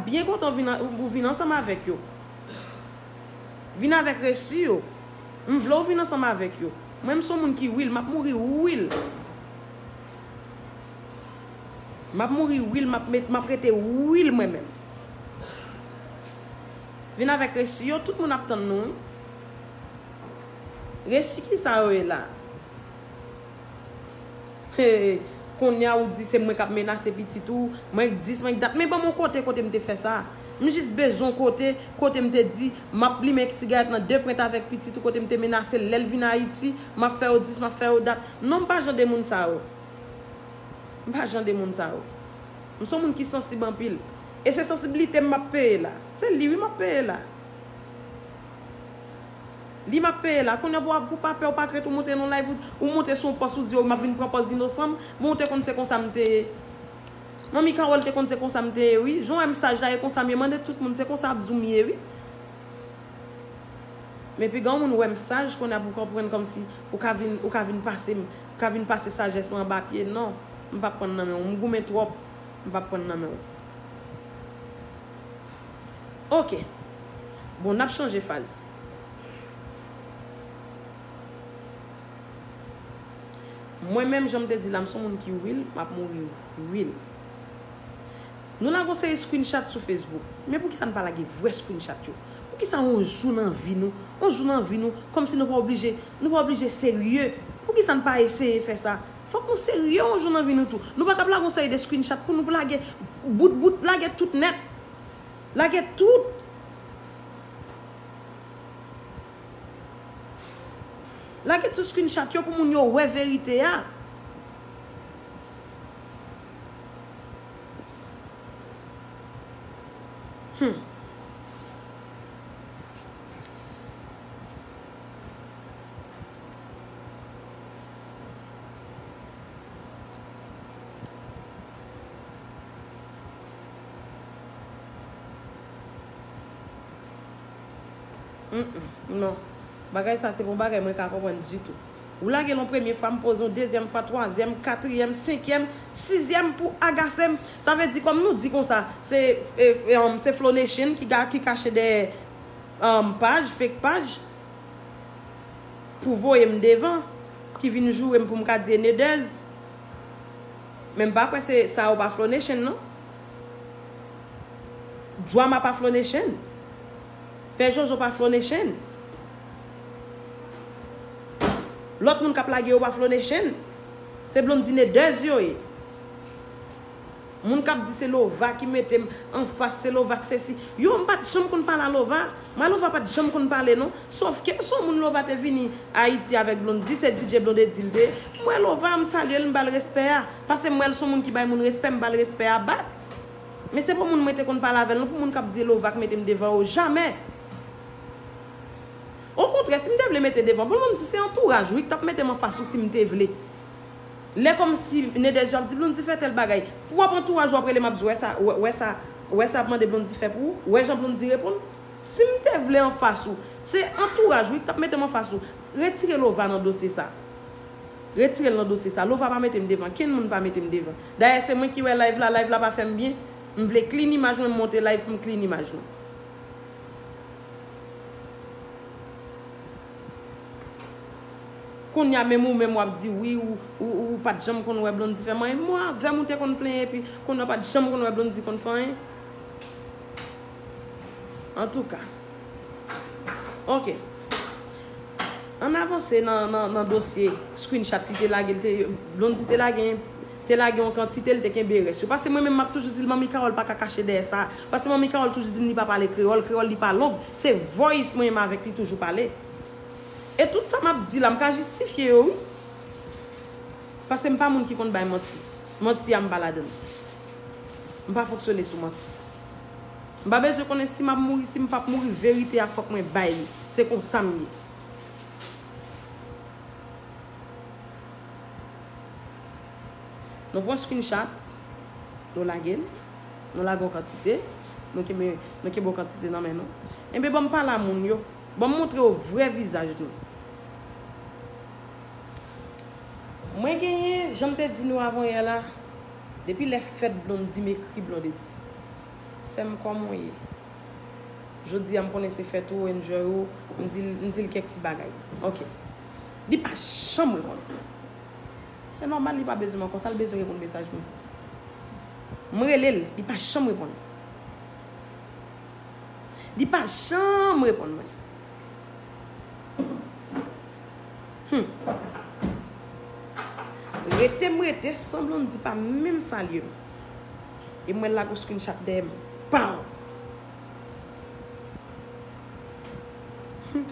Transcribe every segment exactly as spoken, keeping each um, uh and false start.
Byen kontan w vin an- ou vin ansanm avèk yo. Vin avèk resi yo. M vle w vin ansanm avèk yo. Mwen, m se yon moun ki real, m ap mouri real. M ap mouri real, m ap met, m ap rete real mwen menm. Vin avèk resi yo, tout moun ap tann nou, wi. Resi ki sa yo ye la? Hey, kounye a ou di se mwen k ap menase pitit ou, mwen k dis, mwen k dat. Men ban m yon kote, kote m te fè sa. M jis bezwen yon kote, kote m te di, m ap limen sigarèt nan de pwent avèk pitit ou, kote m te menase l lè l vin Ayiti, m ap fè yo dis, m ap fè yo dat. Non, m pa jan de moun sa yo. M pa jan de moun sa yo. M se yon moun ki sansib anpil. E se sansiblite m m ap peye la. Se li, wi, m ap peye la. Li m ap peye la. Kounye a pou, pou pa pè, ou pa k ret, ou monte nan live, ou, ou monte sou yon pòs, ou di, "Oh, m ap vin pran pòz inosan m." Bon, ou te konn se konsa m te ye. Manmi Carole te konn se konsa m te ye, wi. Jan w wè m saj la, e konsa m ye. Mande tout moun, se konsa y ap di w m ye, wi. Men piga yon moun wè m saj, kounye a pou konprann kòmsi ou ka vin, ou ka vin pase m, ou ka vin pase sajès mwen anba pye. Non, m p ap pran nan men w. M goumen twòp, m p ap pran nan men w. Ok. Bon, n ap chanje faz. Mwen menm, jan m te di la, m se yon moun ki real, m ap mouri real. Nou lage yon seri screenshot sou Facebook. Men poukisa n pa lage vrè screenshot yo? Poukisa yon jou nan vi nou, yon jou nan vi nou, kòmsi nou pa oblije, nou pa oblije serye? Poukisa n pa eseye fè sa? Fòk nou serye yon jou nan vi nou tou. Nou pa kab lage yon seri de screenshot pou nou lage bout bout, lage tout nèt. Lage tout. Lage tout screenshot yo pou moun yo wè verite a. Hmm. Mm, mm, non. Bagay sa se pa yon bagay mwen ka konprann ditou. Ou lage l yon premye fwa, m poze yon dezyèm fwa, twazyèm, katriyèm, senkyèm, sizyèm pou agase m. Sa vle di, kòm nou di konsa, se, e, e, um, se Flow Nation ki ga-, ki kache dèyè, um, paj, fake paj, pou voye m devan, ki vin joure m pou m ka di Enedez. Men m pa kwè se sa yo pa Flow Nation, non. Drama pa Flow Nation. Pè Jojo pa Flow Nation. Lòt moun k ap lage yo pa Flow Nation. Se Blondine Dez yo ye. Moun k ap di se Lova ki mete m anfas, se Lova k sesi. Yo, m pa t janm konn pale a Lova. Mwen, Lova pa t janm konn pale, non. Sòf ke se yon moun Lova te vini Ayiti avèk Blondy, se D J Blondedy l te ye. M wè Lova, m salye l, m ba l respè a. Paske m wè l se yon moun ki bay moun respè, m ba l respè a back. Men se pa moun mwen te konn pale avè l, non, pou moun k ap di Lova k mete m devan yo. Jamè! Okontrè, si m te vle mete devan, bon, m di se antouraj, wi, k t ap mete m anfas ou si m te vle. Lè kòmsi Nedez yo ap di Blondy fè tèl bagay. Pou w ap antouraj ou ap rele m ap di, "Wè sa, wè, wè sa, wè sa ap mande Blondy fè pou ou, wè jan Blondy reponn." Si m te vle anfas ou, se antouraj ou ki t ap mete m anfas ou. Retire Lova nan dosye sa. Retire l nan dosye sa. Lova pa mete m devan. Kenn moun pa mete m devan. Dayè, se mwen ki wè live la, live la pa fè m byen. M vle clean imaj mwen, m monte live pou m clean imaj mwen. Kounye a menm ou menm w ap di wi, ou, ou, ou pa t janm konn wè Blondy fè m anyen. Mwen avè m ou te konn plenyen, epi kounye a w pa t janm konn wè Blondy konn fè anyen. Antouka. Ok. Ann avanse nan, nan, nan dosye screenshot li te lage, li te, Blondy te lage, te lage yon kantite, li te kenbe rès yo. Paske mwen menm, m ap toujou di l, Manmi Carole pa ka kache dèyè sa. Paske Manmi Carole toujou di m li pa pale kreyòl, kreyòl li pa long. Se voice mwen menm avèk li toujou pale. E tout sa m ap di la, m ka jistifye yo, wi. Paske m pa moun ki konn bay manti. Manti a, m pa ladan l. M pa fonksyone sou manti. M pa bezwen konnen si m ap mouri, si m p ap mouri, verite a fòk mwen bay li. Se konsa m ye. Nou pran screenshot, nou lage l, nou lage yon kantite, nou kenbe, nou kenbe yon kantite nan men nou. Enben, ban m pale a moun yo, ban m montre yo vrè vizaj nou. Mwen genyen, jan m te di nou avanyè la, depi lè fèt Blondy, m ekri Blondedy. Sè m, kòman w ye? Jodi a m konnen se fèt ou, enjoy ou, m di l, m di l kèk ti bagay. Ok. Li pa janm reponn. Se nòmal, li pa bezwen mwen konsa, l bezwen reponn mesaj mwen. M rele l, li pa janm reponn. Li pa janm reponn mwen. Hmm. Rete m rete, san Blondy pa menm salye m. E m wè l lage yon screenshot dèyè m. Paw! Hmm.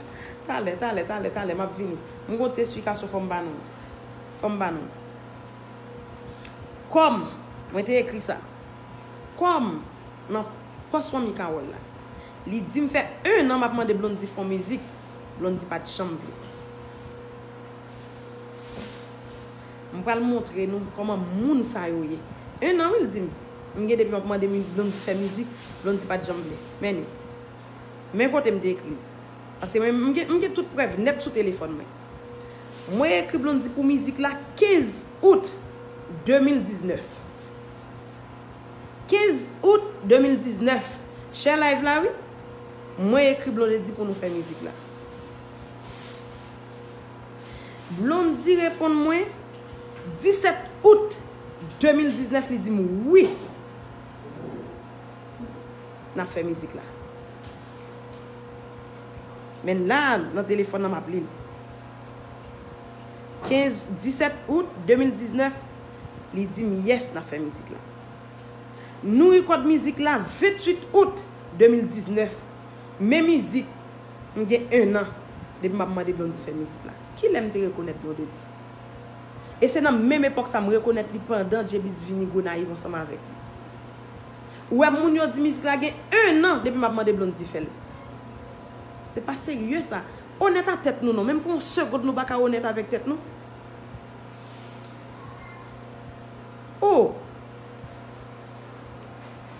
Talè, talè, talè, talè, m ap vini. M gon ti esplikasyon fò m ba nou. Fò m ba nou. Kòm, mwen te ekri sa. Kòm nan pòs fanmi Carole la. Li di m fè en an m ap mande Blondy fè yon mizik. Blondy pa t janm vle. M pral montre nou kòman moun sa yo ye. En an, wi, l di m. M gen depi m ap mande mi-, Blondy fè mizik, Blondy pa t janm vle. Men ni. Men kote m te ekri l. Paske mwen, m gen, m gen tout prèv nèt sou telefòn mwen. Mwen ekri Blondy pou mizik la kenz out de mil diznèf. Kenz out de mil diznèf. Share live la, wi. Mwen ekri Blondy pou nou fè mizik la. Blondy reponn mwen disèt out de mil diznèf, li di m wi. N ap fè mizik la. Men la, nan telefòn nan, m ap li l. Kenz, disèt out de mil diznèf, li di m yes, n ap fè mizik la. Nou rekòd mizik la venntuit out de mil diznèf. Men mizik, m gen en an depi m ap mande Blondy fè mizik la. Kilè m te rekonèt Blondedy? E se nan menm epòk sa m rekonèt li pandan J-Beatz vini Gonayiv ansanm avèk li. Ou wè moun yo di mizik la gen en an depi m ap mande Blondy fè l. Se pa serye sa. Onèt a tèt nou non. Menm pou yon segond nou pa ka onèt avèk tèt nou. Oh!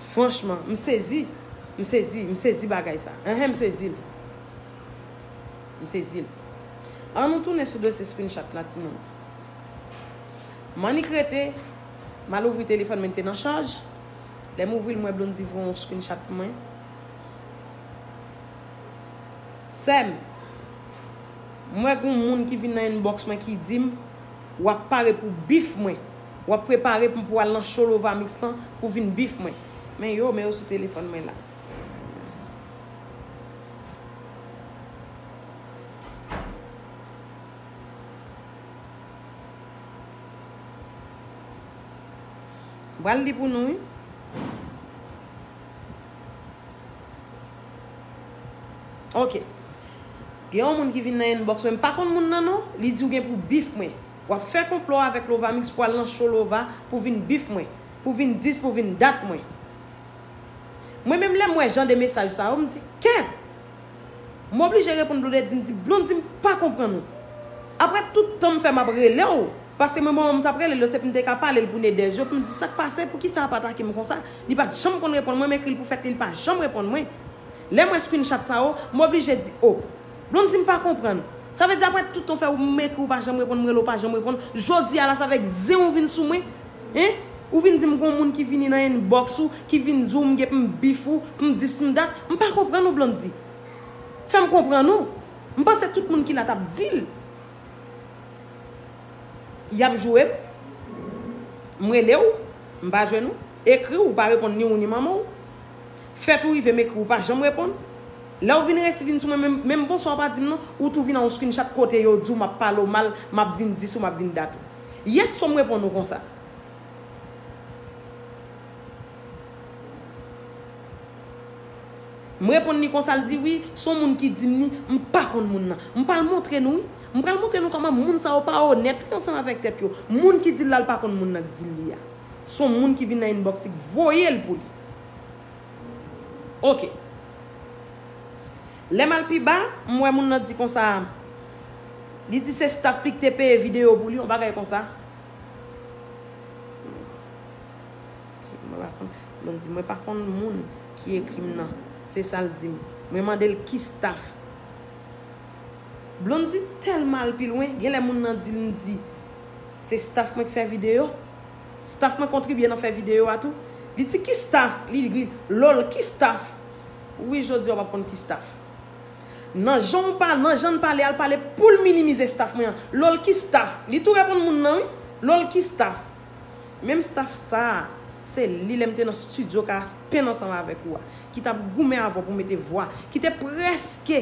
Franchman, m sezi. M sezi, m sezi bagay sa. Enhen, m sezi l. M sezi l. An nou tounen sou dosye screenshot la, timoun. M annik rete, m al ouvri telefòn mwen, te nan chaj. Lè m ouvri l, m wè Blondy voye yon screenshot pou mwen. Sè m, m wè gon moun ki vin nan inbox mwen ki di m, w ap pare pou bif mwen. W ap prepare pou, pou al nan show Lova Mix lan pou vin bif mwen. Men yo, men yo sou telefòn mwen la. M pral li pou nou, wi. Ok. Gen yon moun ki vin nan inbox mwen, m pa konn moun nan non, li di w gen pou bif mwen. W ap fè konplo avèk Lova Mix pou al nan show Lova, pou vin bif mwen, pou vin dis, pou vin dat mwen. Mwen menm lè m wè jan de mesaj sa yo, m di, kèt! M oblije reponn Blondedy, m di, Blondy, m pa konprann ou. Apre tout tan m fè m ap rele w, paske mwen, mwen, m t ap rele l, se pou m te ka pale l pou Nedèz yo, pou m di sa k pase, poukisa ap atake m konsa? Li pa t janm konn reponn mwen, m ekri l pou fèt li, li pa janm reponn mwen. Lè m wè screenshot sa yo, m oblije di, o, Blondy, m pa konprann. Sa vle di apre tout tan fè ou m ekri ou pa janm reponn, m rele ou pa janm reponn. Jodi a la, sa avèk zen ou vin sou mwen? Hein? Ou vin di m gon moun ki vini nan inbox ou, ki vin di w m gen pou m bif ou, pou m dis m dat. M pa konprann ou, Blondy. Fè m konprann ou. M panse tout moun ki la t ap di l. Y ap joure m. M rele w, m pa jwenn ou. Ekri w, ou pa reponn ni ou ni manman w. Fèt ou rive m ekri w, ou pa janm reponn. Lè w vin resi vin sou mwen, menm, menm bonswa w pa di m non, ou tou vin a yon screenshot kote yo di w m ap pale w mal, m ap vin dis ou, m ap vin dat ou. Yes, so m reponn ou konsa. M reponn li konsa, l di wi, se yon moun ki di m li, m pa konn moun nan. M pral montre nou wi. M pral montre nou kòman moun sa yo pa onèt wi ansanm avèk tèt yo. Moun ki di l la l pa konn moun nan k di l li a. Se yon moun ki vin nan inbox li k voye l pou li. Ok. Lè m al pi ba, m wè moun nan di konsa, li di se staff li k te peye videyo pou li, yon bagay konsa. Mwen pa konn, Blondy, mwen pa konn moun ki ekri m nan. Se sa l di m. Mwen mande l ki staff. Blondy tèlman al pi lwen, genlè moun nan di l m di se staff mwen k fè videyo. Staff mwen kontribye nan fè videyo a tou. Li di ki staff, li ri, lòl, ki staff? Wi, jodi a w ap konn ki staff. Nan jan w pa, nan jan n pale a, l pale pou l minimize staff mwen an. Lòl, ki staff? Li tou reponn moun nan, wi. Lòl, ki staff? Menm staff sa a, se li lè m te nan estidyo ka penn ansanm avèk ou a, ki t ap goumen avè w pou mete vwa, ki te prèske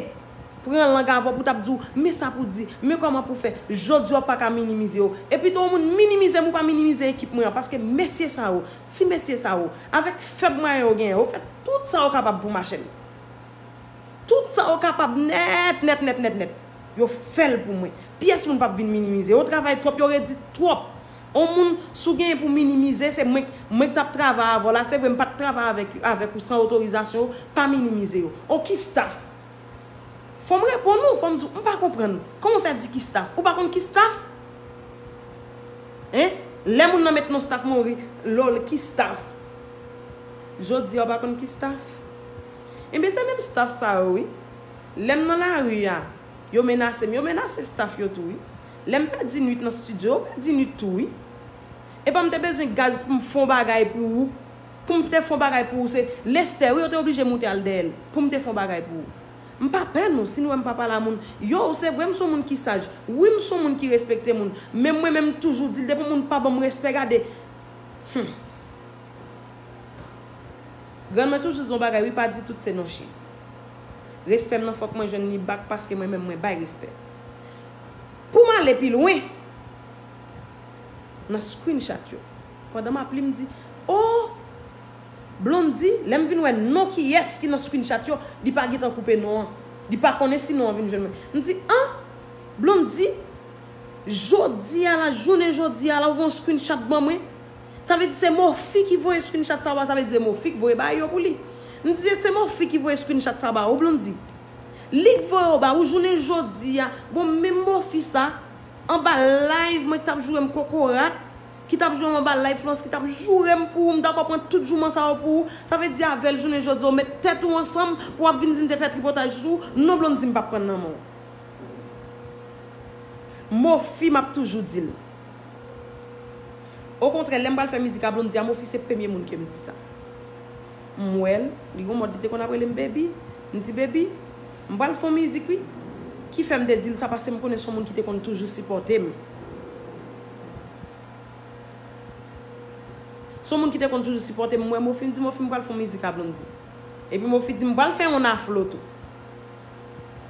pran lang avè w pou t ap di w, men sa pou di, men kòman pou fè, jodi a w pa ka minimize yo. Epi tou, yon moun minimize m, ou pa minimize ekip mwen an, paske mesye sa yo, ti mesye sa yo, avèk fèb mwayen yo genyen, yo fè tout sa yo kapab pou mache m. Tout sa yo kapab nèt, nèt, nèt, nèt, nèt. Yo fè l pou mwen. Pyès moun p ap vin minimize. Yo travay twòp, yo redi twòp. On moun, si w genyen pou minimize, se mwen, mwen k t ap travay avè w la. Se vre, m pa t travay avèk, avèk ou san otorizasyon w, pa minimize yo. On ki staff? Fò m reponn ou, fò m di w, m pa konprann. Kòman w fè di ki staff? Ou pa konn ki staff? Hein? Lè moun nan met non staff mwen, w ri, lòl, ki staff? Jodi a, w pa konn ki staff? Enben, se menm staff sa yo, wi. Lè m nan lari a, yo menase m. Yo menase staff yo tou, wi. Lè m pèdi nwit nan estidyo, yo pèdi nwit tou, wi. Epa m te bezwen gaz pou m fè yon bagay pou ou. Pou m te fè yon bagay pou ou, se Lestè, wi, yo te oblije moute al dèyè l. Pou m te fè yon bagay pou ou. M pa pè nou, si nou wè m pa pale a moun. Yo, se vre, m se yon moun ki saj. Wi, m se yon moun ki respekte moun. Men mwen menm, m toujou di l, depi yon moun pa ban m respè, gade. Hmm. Grann mwen toujou di yon bagay, wi, pa di tout se non chen. Respè m nan fòk mwen jwenn li back paske mwen menm mwen bay respè. Pou m ale pi lwen, nan screenshot yo, pandan m ap li, m di, oh, Blondy, lè m vin wè non kiyès ki nan screenshot yo, li pa gentan koupe non an. Li pa konnen si non an vin jwenn mwen. M di, an, Blondy, jodi a la, jounen jodi a la, ou voye yon screenshot ban mwen. Sa vle di se Mofi ki voye screenshot sa ba, sa vle di se Mofi ki voye bay yo pou li. M di se Mofi ki voye screenshot sa ba ou, Blondy. Li k voye yo ba ou jounen jodi a. Bon, menm Mofi sa, anba live, mwen k t ap joure m kokorat, ki t ap joure m anba live Florence, ki t ap joure m pou ou, m dakò pran tout jouman sa yo pou ou. Sa vle di avè l jounen jodi a, ou met tèt ou ansanm pou w ap vin di m te fè tripotaj sou ou. Non, Blondy, m p ap pran nan men w. Mofi, m ap toujou di l. Okontrè, lè m pral fè mizik a Blondy a, Mofi se premye moun ke m di sa. M wè l, li gon mòd li te konn ap rele m baby. M di, baby, m pral fè yon mizik, wi. Ki fè m te di l sa, paske m konnen se yon moun ki te konn toujou sipòte m. Se yon moun ki te konn toujou sipòte m. M wè Mofi, m di, Mofi, m pral fè yon mizik a Blondy. Epi Mofi di, m pral fè yon aflo tou.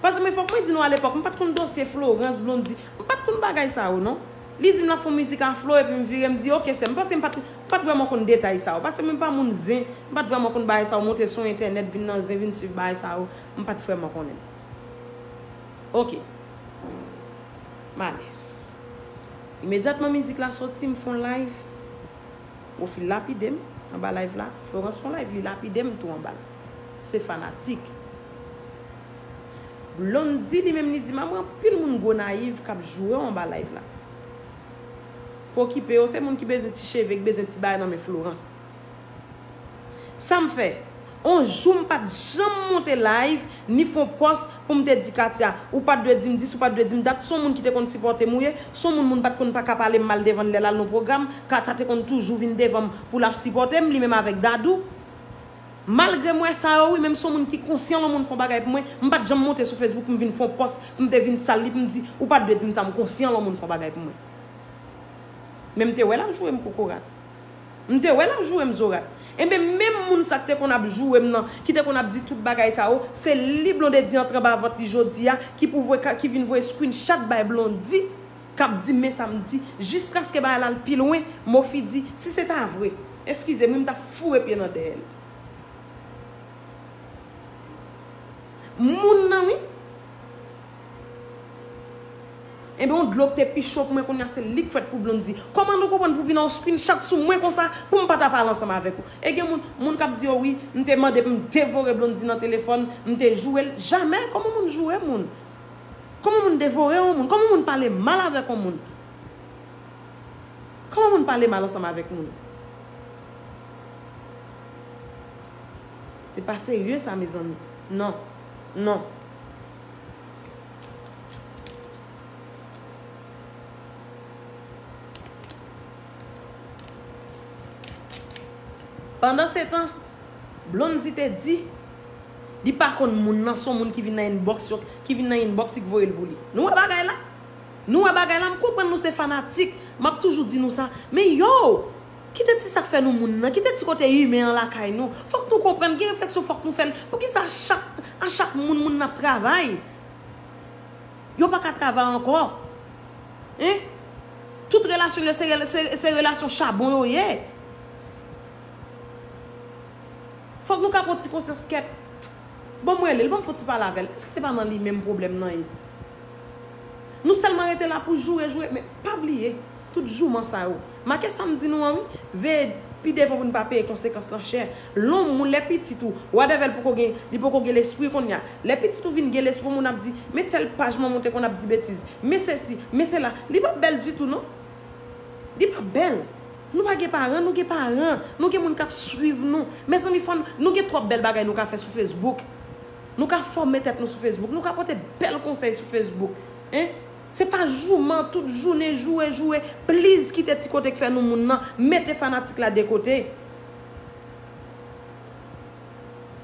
Paske mwen, fòk mwen di nou, alepòk, m pa t konn dosye Florence, Blondy. M pa t konn bagay sa yo, non. Li di m l ap fè yon mizik aflo, epi m vire, m di, oke, sè m. Paske m pa t, m pa t vrèman konn detay sa yo. Paske mwen pa moun zen, m pa t vrèman konn bagay sa yo. Monte sou entènèt, vin nan zen, vin swiv bagay sa yo. M pa t vrèman konnen. Oke. M ale. Imedyatman mizik la soti, m fè yon live. Mofi lapide m anba live la. Florence fè yon live, li lapide m tou anba l. Se fanatik. Blondy li menm, li di m, a mwen, anpil moun Gonayiv k ap joure w anba live la. Pa okipe yo, se moun ki bezwen ti cheve, ki bezwen ti bagay nan men Florence. Sa m fè? On jou m pa t janm monte live, ni fè on pòs pou m te di Katia, ou pa t dwe di m dis, ou pa t dwe di m dat, se on moun ki te konn sipòte m ou ye, se on moun, moun pa t konn pa ka pale m mal devan l lè l al nan pwogram, Katia te konn toujou vin devan m pou l ap sipòte m, li menm avèk Dadou. Malgre m wè sa yo, wi, men m se on moun ki konsyan lè on moun fè on bagay pou mwen, m pa t janm monte sou Facebook pou m vin fè on pòs, pou m te vin sal li, pou m di, ou pa t dwe di m sa, m konsyan lè on moun fè on bagay pou mwen. Men m te wè l ap joure m kokorat. M te wè l ap joure m zorat. Enben, menm moun sa k te konn ap joure m nan, ki te konn ap di tout bagay sa yo, se li Blondedy antre anba vant li jodi a, ki pou voye, ki vin voye screenshot bay Blondy, k ap di men sa m di, jiskaske bagay la al pi lwen, Mofi di, si se ta vre, eskize m, wi, m t ap foure pye nan dèyè l. Moun nan, wi. Enben, yon dlo k te pi cho pou mwen kounye a, se li k fèt pou Blondy. Kòman nou konprann pou vin yon screenshot sou mwen konsa, pou m pa ta pale ansanm avèk ou? E gen moun, moun k ap di yo, wi, m te mande pou m devore Blondy nan telefòn, m te joure l. Jamè, kòman moun joure moun? Kòman moun devore yon moun? Kòman moun pale mal avèk yon moun? Kòman moun pale mal ansanm avèk moun? Se pa serye sa, mezanmi. Non. Pandansetan, Blondy te di, li pa konn moun nan, se yon moun ki vin nan inbox yo, ki vin nan inbox li k voye l pou li. Nou wè bagay la? Nou wè bagay la, m konprann nou se fanatik, m ap toujou di nou sa. Men yo, kite ti sa k fè nou moun nan, kite ti kote imen an lakay nou. Fòk nou konprann, gen refleksyon fòk nou fè l. Poukisa a chak, a chak moun, moun nan ap travay? Yo pa ka travay ankò. Hein? Tout relasyon yo se, rela- se, se relasyon chabon yo ye. Fòk nou ka pran ti konsyans kèt. Ban m rele l, ban m fè yon ti pale avè l. Èske se pa nan li menm pwoblèm nan ye? Nou sèlman rete la pou joure, joure, men pa bliye, tout jouman sa yo. Make sa m di nou an wi, veye pi devan pou n pa peye konsekans lan chè. Lè yon moun, lè pitit ou, whatever, li poko gen, li poko gen lespri kounye a. Lè pitit ou vin gen lespri, yon moun ap di, men tèl paj manman w te konn ap di betiz, men sesi, men sela, li pa bèl ditou non. Li pa bèl. Nou pa gen paran, nou gen paran. Nou gen moun k ap swiv nou. Mezanmi, fò n- nou gen twòp bèl bagay nou ka fè sou Facebook. Nou ka fòme tèt nou sou Facebook. Nou ka pote bèl konsèy sou Facebook. Hein? Se pa jouman, tout jounen, joure, joure. Please, kite ti kote k fè nou moun nan. Mete fanatik la de kote.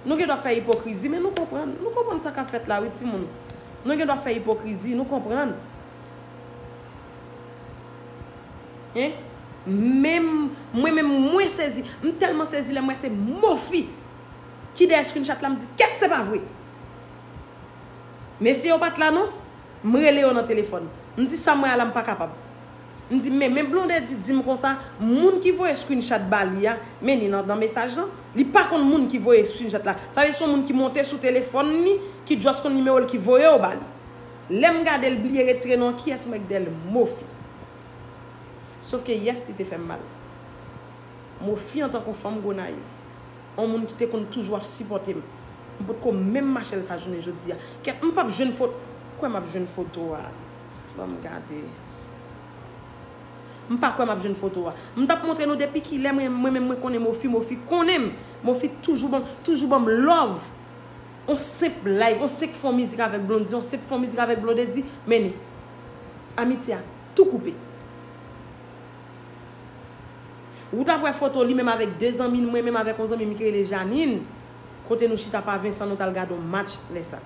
Nou gen dwa fè ipokrizi, men nou konprann. Nou konprann sa k ap fèt la, wi, timoun. Nou gen dwa fè ipokrizi, nou konprann. Hein? Menm, mwen menm, mwen sezi. M tèlman sezi lè m wè se Mofi ki dèyè screenshot la, m di, kèt, se pa vre. Mesye yo pa t la non. M rele yo nan telefòn. M di sa m wè a la m pa kapab. M di men, men Blondedy di m konsa, moun ki voye screenshot ba li a, men ni nan, nan mesaj lan. Li pa konn moun ki voye screenshot la. Sa vle di se yon moun ki monte sou telefòn li, ki just konn nimewo l ki voye yo ba li. Lè m gade l bliye retire non, kiyès m wè k dèyè l? Mofi. Sofke yes, li te fè m mal. Mofi antanke yon fanm Gonayiv. Yon moun ki te konn toujou ap sipòte m. M potko menm mache l sa jounen jodi a. Kèt, m p ap jwenn foto. Kwè m ap jwenn foto a. Ban m gade. M pa kwè m ap jwenn foto a. M t ap montre nou depi kilè mwen, mwen menm mwen konnen Mofi, Mofi konnen m. Mofi toujou ban m, toujou ban m love. On senp live, on senp fè on mizik avèk Blondedy, on senp fè on mizik avèk Blondedy, men ni. Amitye a tou koupe. Ou t ap wè foto li menm avèk de zanmi l, mwen menm avèk yon zanmi m ki rele Janine, kote nou chita pa Vensan, nou t al gade yon match lè sa.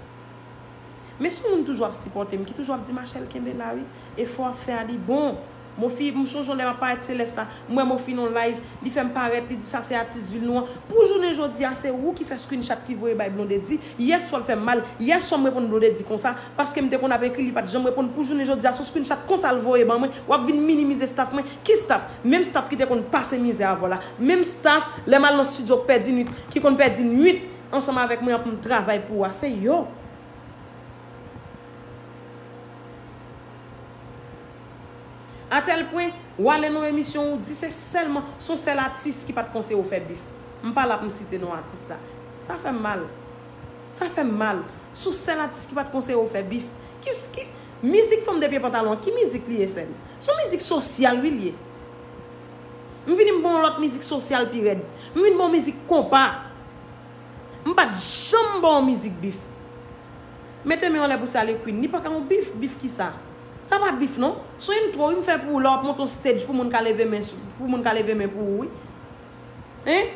Men se yon moun toujou ap sipòte m, ki toujou ap di, Machèl, kenbe la wi, efò w ap fè a li bon. Mofi, m sonje yon lè m ap parèt Selès la, m wè Mofi nan yon live, li fè m parèt, li di sa se atis vil nou an. Pou jounen jodi a, se ou ki fè screenshot ki voye bay Blondedy. Yèswa l fè m mal, yèswa m reponn Blondedy konsa, paske m te konn ap ekri, li pa t janm reponn. Pou jounen jodi a, se yon screenshot konsa l voye ban mwen, w ap vin minimize staff mwen. Ki staff? Menm staff ki te konn pase mizè avè w la. Menm staff, lè m al nan studio k pèdi nwit, ki konn pèdi nwit ansanm avèk mwen pou m travay pou w a, se yo. Atèl pwen, w ale nan yon emisyon, ou di se sèlman, se yon sèl atis ki pa t konseye w fè bif. M pa la pou m site non atis la. Sa fè m mal. Sa fè m mal. Se yon sèl atis ki pa t konseye w fè bif. Ki, ki, mizik fanm de pye pantalon an, ki mizik li ye, sè m? Se yon mizik sosyal, wi, li ye. M vini m ba w yon lòt mizik sosyal pi rèd. M vin ba w mizik konpa. M pa t janm ba w mizik bif. Mete men w anlè pou salye Queen. Li pa ka yon bif, bif kisa? Sa pa bif non. Se yon intro wi m fè pou ou lè w ap monte yon stage pou moun ka leve men sou, pou moun ka leve men pou ou wi. Hein?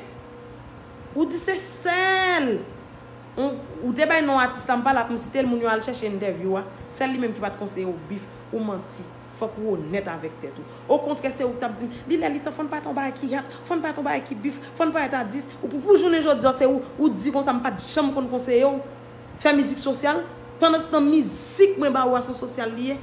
Ou di se sèl. Ou, ou te bay non atis la, m pa la pou m site l, moun yo al chèche entèvyou a. Sèl li menm ki pa t konseye w bif, ou manti. Fòk ou onèt avèk tèt ou. Okontrè, se ou ki t ap di m, li lè li tan, fò n parèt yon bagay ki hot, fò n parèt yon bagay ki bif, fò n parèt a dis. Ou pou, pou jounen jodi a, se ou, ou di konsa, m pa t janm konn konseye w fè mizik sosyal. Pandansetan, mizik mwen ba ou a, se yon sosyal li ye.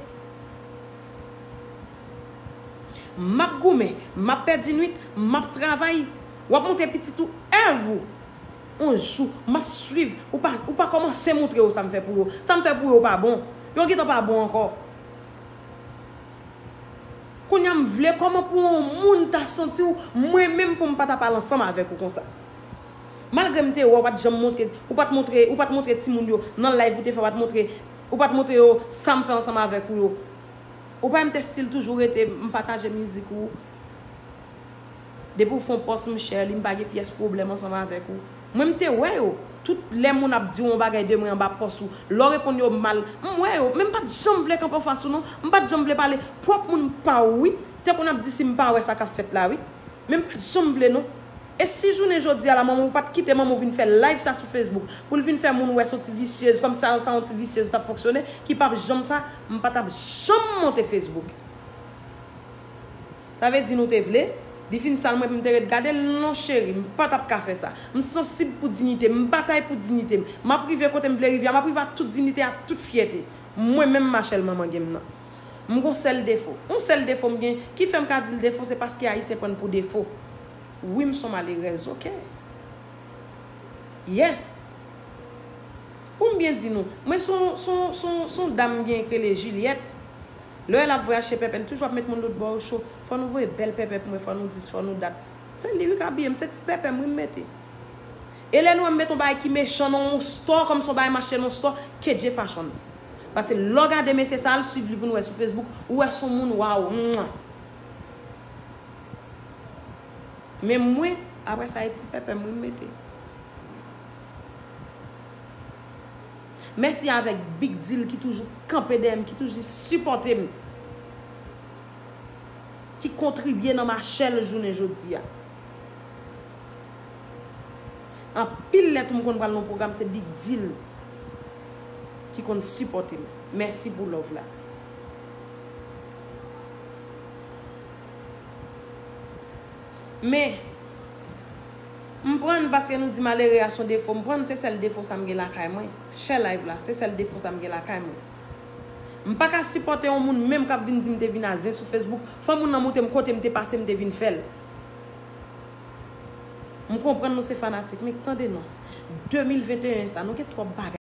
M ap goumen, m ap pèdi nwit, m ap travay. W ap montre pitit ou èv ou. On jou, m ap swiv. Ou pa, ou pa kòmanse montre yo sa m fè pou yo. Sa m fè pou yo pa bon. Yo gentan pa bon ankò. Kounye a m vle kòman pou yon moun ta santi w, mwen menm pou m pa ta pale ansanm avèk ou konsa. Malgre m te wè w pa t janm montre, ou pa t montre, ou pa t montre timoun yo nan live ou te fè, ou pa t montre, ou pa t montre yo sa m fè ansanm avèk ou yo. Ou pa wè m te still toujou rete, m pataje mizik ou. Depi w fè yon pòs, m share li, m pa gen pyès pwoblèm ansanm avèk ou. Mwen, m te wè yo. Tout lè moun ap di w yon bagay de mwen anba pòs ou, lè w reponn yo mal, m wè yo. Men m pa t janm vle kanpe anfas ou non. M pa t janm vle pale. Pwòp moun pa w, wi, te konn ap di si m pa wè sa k ap fèt la, wi. Men m pa t janm vle non. E si jounen jodi a la, manman w pa t kite manman w vin fè live sa sou Facebook, pou l vin fè moun wè se yon ti visyez, kòm sa, sa yon ti visyez t ap fonksyone, ki p ap janm sa, m pa t ap janm monte Facebook. Sa vle di nou te vle? Li fin sal mwen pou m te ret gade l? Non, cheri, m pa t ap ka fè sa. M sansib pou diyite m, m batay pou diyite m. M ap rive kote m vle rive a, m ap rive ak tout diyite, ak tout fyète. Mwen menm Machèl manman gen m nan. M gon sèl defo. Yon sèl defo m gen, ki fè m ka di l defo, se paske Ayisyen pran n pou defo. Wi, m se yon malerèz, oke. Yes. Pou m byen di nou, mwen se yon, se yon, se yon, se yon dam m gen k rele Jilyèt. Lè l ap vwayaje pèpè, l toujou ap met moun lòt bò yo cho. Fò nou voye bèl pèpè pou mwen, fò nou dis, fò nou dat. Se li wi k abiye m, se ti pèpè m wi m mete. E lè nou wè m mete yon bagay ki mechan nan yon store, kòm se yon bagay m achte nan yon store, ke Dye fache n. Paske lè w gade mesye sa, al swiv li pou n wè sou Facebook, ou wè se yon moun, waw, mwa. Men mwen, apre sa, e ti pèpè m wi m mete. Mèsi avèk Big Deal ki toujou kanpe dèyè m, ki toujou sipòte m, ki kontribye nan Machèl jounen jodi a. Anpil lè tou m konn pral nan pwogram, se Big Deal ki konn sipòte m. Mèsi pou love la. Men, m pran n paske nou di malere a se yon defo. M pran n se sèl defo sa m gen lakay mwen. Share live la, se sèl defo sa m gen lakay mwen. M pa ka sipòte yon moun menm k ap vin di m te vin a zen sou Facebook. Fò moun nan montre m kote m te pase m te vin fè l. M konprann nou se fanatik, men tande non. De mil venteyen sa, nou gen twòp bagay.